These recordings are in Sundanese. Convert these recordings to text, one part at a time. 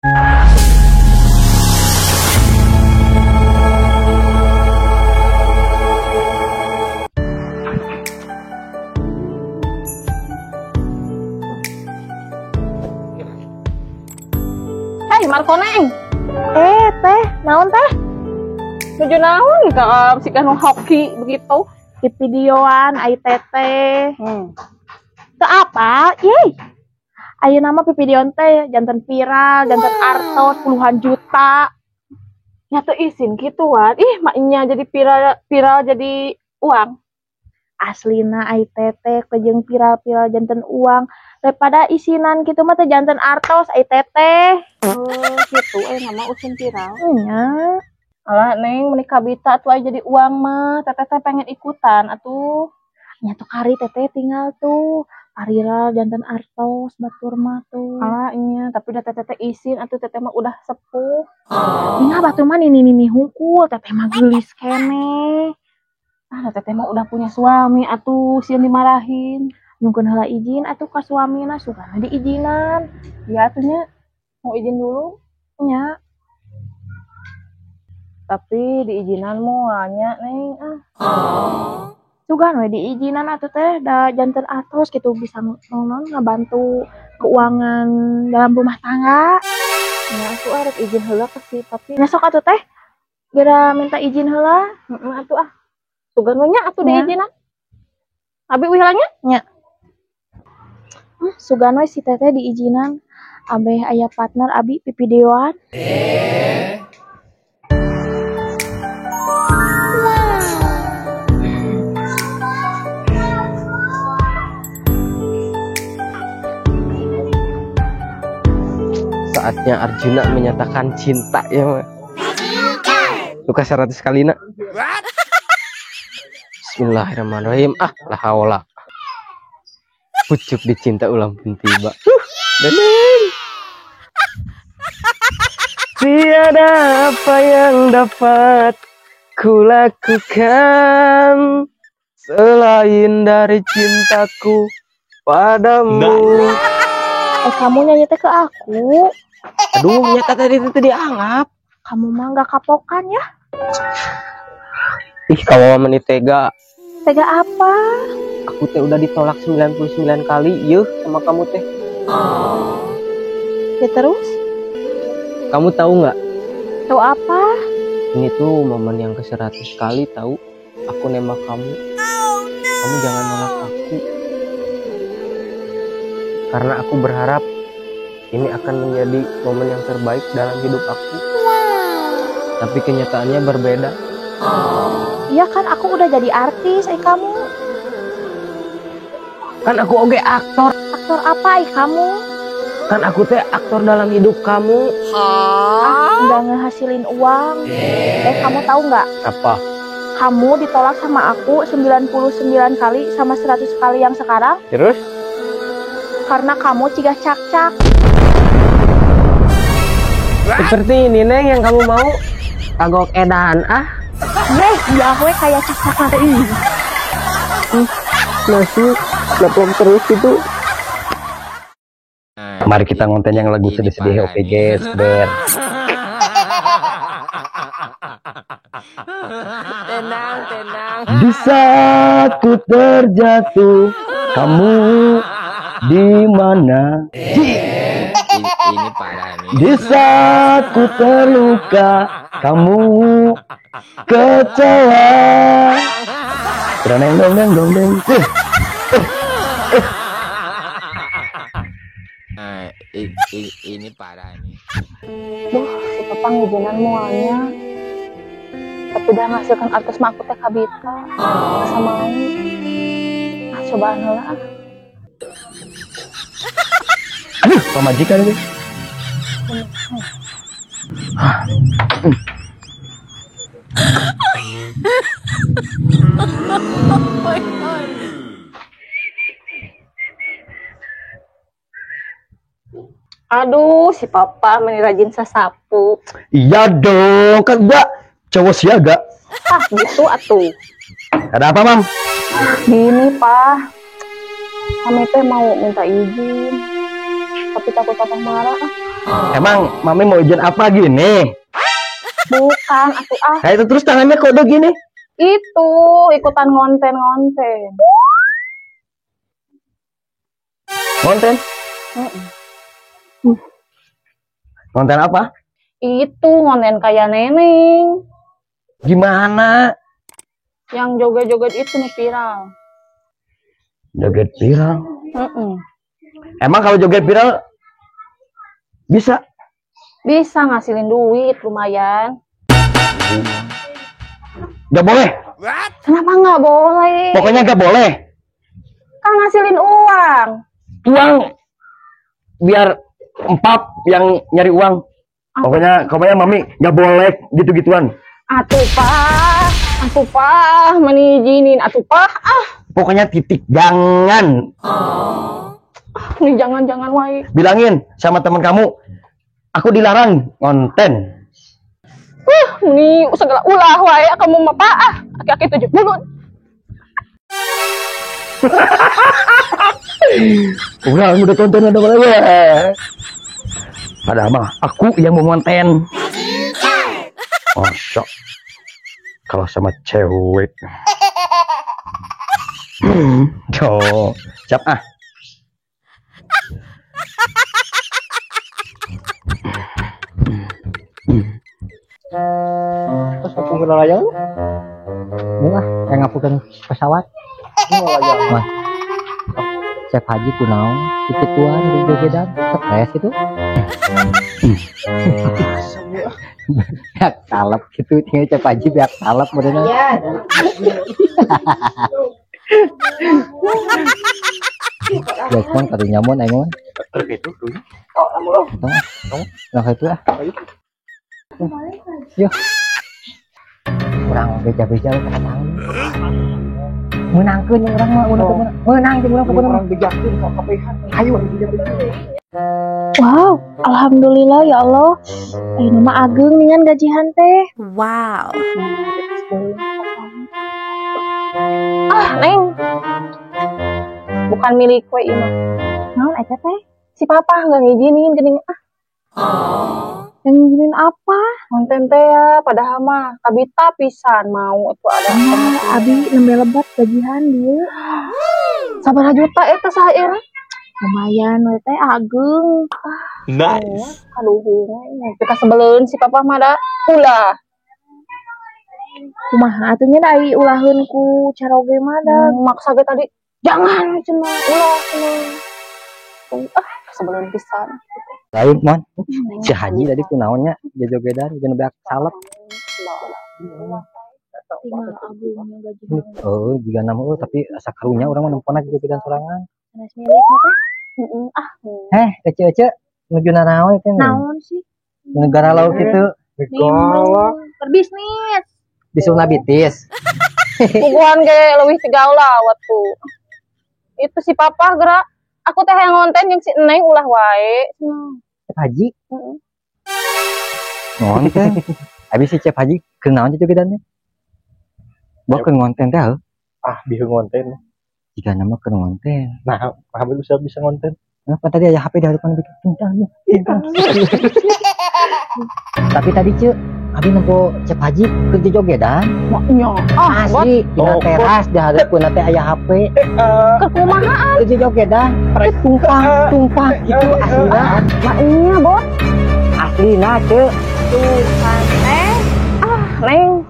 Hei, Marco Neng. Teh, naon teh? Nuju naon ka si kanu hoki begitu di videoan ai teteh. Teu apa? Yeay. Ayeuna mah videoan teh janten viral, janten artos puluhan juta. Nya teu isin kituan. Ih, maknya jadi viral jadi uang. Aslina ai teteh kejeng viral-viral janten uang daripada isinan gitu mah teh janten artos ai teteh. Oh, gitu nama usin viral. Nya. Alah Neng, menikah kabita atuh aya jadi uang mah, teteh teh pengen ikutan atuh. Nya tuh kari teteh tinggal tuh viral janten artos batur mah tuh. Alah nya, tapi udah teteh teh isin atuh teteh mah udah sepuh. Tinggal batur mah nini-nini hungkul, teteh mah geulis keneh. Ah, teteh mah udah punya suami atuh, sieun dimarahin. Nyungkeun heula izin atuh ka suamina, sugana diizinan. Ya atuh nya, mau izin dulu nya. Tapi diizinan moalnya Neng ah. Sugan we diizinan atuh teh da janten artos gitu bisa non ngabantu keuangan dalam rumah tangga. Nya atuh arek izin heula ke si papi. Nya sok atuh teh. Geura minta izin heula. Heeh atuh ah. Sugan we nya atuh diizinan. Abi uih heula nya? Nya. Sugan we si teteh diizinan abeh aya partner abi pipideoan. Saatnya Arjuna menyatakan cinta ya mah. Luka 100 kali nak. Bismillahirrahmanirrahim. Ah, la haula. Pucuk dicinta ulang pun tiba. Neneng. Tiada apa yang dapat kulakukan selain dari cintaku padamu. Kamu nyanyi teh ke aku. Aduh, nyata tadi itu dianggap. Kamu mah nggak kapokan ya? Ih, kamu mah meni tega. Tega apa? Aku teh udah ditolak 99 kali, yuh, sama kamu teh. Ya terus? Kamu tahu nggak? Tahu apa? Ini tuh momen yang ke-100 kali tahu. Aku nembak kamu. Kamu jangan nolak aku. Karena aku berharap ini akan menjadi momen yang terbaik dalam hidup aku. Tapi kenyataannya berbeda. Iya kan aku udah jadi artis, kamu. Kan aku oge aktor. Aktor apa, kamu? Kan aku teh aktor dalam hidup kamu. Ah, nggak ngehasilin uang. Kamu tahu nggak? Apa? Kamu ditolak sama aku 99 kali sama 100 kali yang sekarang. Terus? Karena kamu cigah cak-cak. Seperti ini Neng yang kamu mau. Kagok edan ah. Ya we kayak cak-cak ini. Nasi leplok terus itu. Mari kita ngonten yang lagu sedih-sedih oke guys, ber. Tenang, tenang. Di saat ku terjatuh, kamu di mana? Ini parah nih. Di saat ku terluka, kamu kecewa. Dong dong dong dong dong. Ini parah nih. Duh, si papa ngizinan mualnya. Tapi udah ngasihkan artis mah aku teh kabita. Masa mau? Ah, cobaan heula ah. Aduh, pamajikan ini. Oh my God. Aduh, si papa meni rajin sasapu. Iya dong, kan gua cowok siaga. Ah, gitu atuh. Ada apa, Mam? Gini, Pak. Kami teh mau minta izin. Tapi takut papa marah. Emang Mami mau izin apa gini? Bukan, atuh ah. Nah itu terus tangannya kode gini? Itu ikutan ngonten-ngonten. Konten? Konten apa? Itu konten kayak Neneng. Gimana? Yang joget-joget itu nih viral. Joget viral? Emang kalau joget viral bisa? Bisa ngasilin duit lumayan. Gak boleh. Kenapa nggak boleh? Pokoknya gak boleh. Kan ngasilin uang. Uang biar empap yang nyari uang. Pokoknya Mami nggak boleh gitu-gituan. Atuh pak, menizinin atuh pak, ah. Pokoknya titik jangan. Nih jangan-jangan wae. Bilangin sama teman kamu, aku dilarang konten. Nih segala ulah wae kamu mah pak, ah. Aki-aki 7 mulut. Udah konten ada mana ya? Padahal mah aku yang mau konten. Oh, sok. Kalau sama cewek. Siap ah. Terus aku ngelayang. Bunga, kayak ngapukan pesawat. Wah. Chef Haji kunaon kikituan di jogedan stres itu. Biak salep gitu tinggal Chef Haji biak salep bener. Ya mon kadinya mon aing mon. Itu tuh. Nah itu ah. Yo. Urang beja-beja ka menangkeun yang urang mah menang jeung urang pokona mah bejakeun ka kabehan. Ayo. Wow, alhamdulillah ya Allah. Ayeuna mah ageng ningan gajihan teh. Wow. Ah, Neng. Bukan milik we ieu mah. Naon eta teh? Si papa enggak ngizinin geuning ah. Yang ngizinin apa? Konten teh ya, padahal mah kabita pisan mau itu ada. Nah, abi nembe lebat gajihan dieu. Sabaraha juta eta saeur? Lumayan we teh ageng. Nice. Aduh, kita sebeleun si papa mah da ulah. Kumaha atuh nya da ai ulaheun ku caroge mah da. Maksa ge tadi jangan cenah ulah cenah. Ah, sebeleun pisan. Lain mon, si Haji tadi kunaonnya jojogedan jeung beak salep. Tinggal agungnya gajihan. Oh, jiga nama tapi asa karunya urang mah nempona jojogedan sorangan. Sanes milikna teh. Heeh, ah. Ece-ece nuju nanaon teh? Naon sih? Negara laut kitu. Galak. Berbisnis. Disuna bitis. Puguhan ge leuwih ti gaula waktu. Itu si papa gerak. Aku teh yang ngonten yang si Neng ulah wae. Cep Haji. Ngonten. Habis si Cep Haji keur naon jojogedan teh? Bawa keur ngonten teh heuh. Ah, bieu ngonten. Jika nama keur ngonten. Nah, HP bisa ngonten. Kenapa tadi aya HP di hadapan bikin tentang. Tapi tadi Ceu, abi nempo Cep Haji keur jojogedan. Nya. Ah, asli dina teras di hadapeun teh aya HP. Keur kumahaan? Keur jojogedan, tumpah gitu aslina. Maknya, Bot. Aslina, Ceu. Tuh kan teh. Ah, Neng.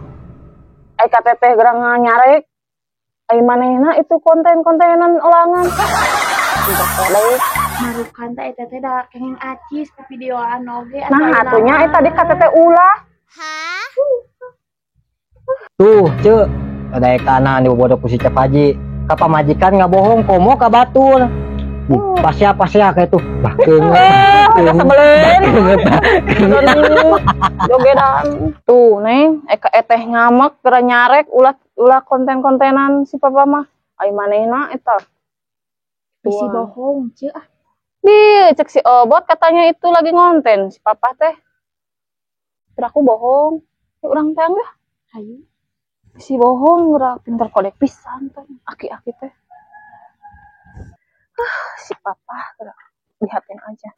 Ai KTP gerang nyarek. Ai manehna itu konten-kontenan ulangan. Marukan teh eta teh da kenging acis ku videoan oge. Nah, atunya eta di KTP ulah. Tuh, Ceu, ada kanan dibobodo ku si Cep Haji. Ka pamajikan ngabohong komo ka batur. Pasea kayak tuh. Bah keungeut. Sebeleun. Jogedan. Tuh, Neng, eka eteh ngamek geura nyarek ulah konten-kontenan si papa mah. Ai manehna eta. Bisi bohong, Ceu ah. Di cek si Obot katanya itu lagi ngonten si papa teh. Kira aku bohong. Urang teh enggak? Hayu. Si bohong geura pinter kodek pisan teh aki-aki teh. Si papa geura lihatin aja.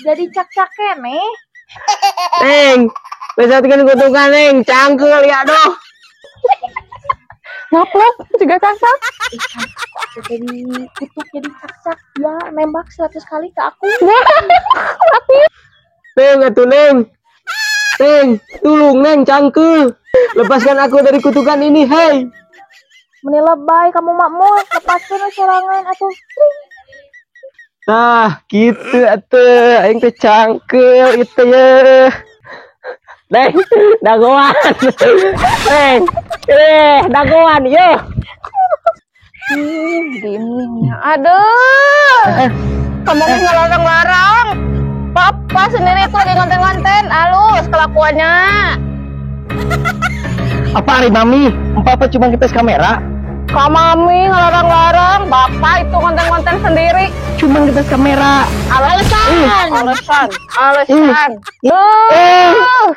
Jadi cakcak keneh. Neng, lesatkeun kutukan, Neng, cangkeul ya aduh. Ngaplok juga cakcak. Jadi kutuk jadi cakcak ya nembak 100 kali ke aku. Neng, atuh Neng. Neng, tulung Neng, cangkeul. Lepaskan aku dari kutukan ini, hei. Meni lebay kamu makmul, lepaskeun sorangan atuh. Nah, gitu atuh, aing teh cangkeul itu ya. Neng, dagoan. Neng, dagoan, yo. Gini, aduh. Kamu mah ngelarang-larang. Papa sendiri itu lagi ngonten-ngonten, halus kelakuannya. Apa hari mami? Papa cuma ngetes kamera. Kak mami ngelarang-larang, bapak itu konten-konten sendiri. Cuma ngetes kamera. Alasan, alasan, alasan. Duh.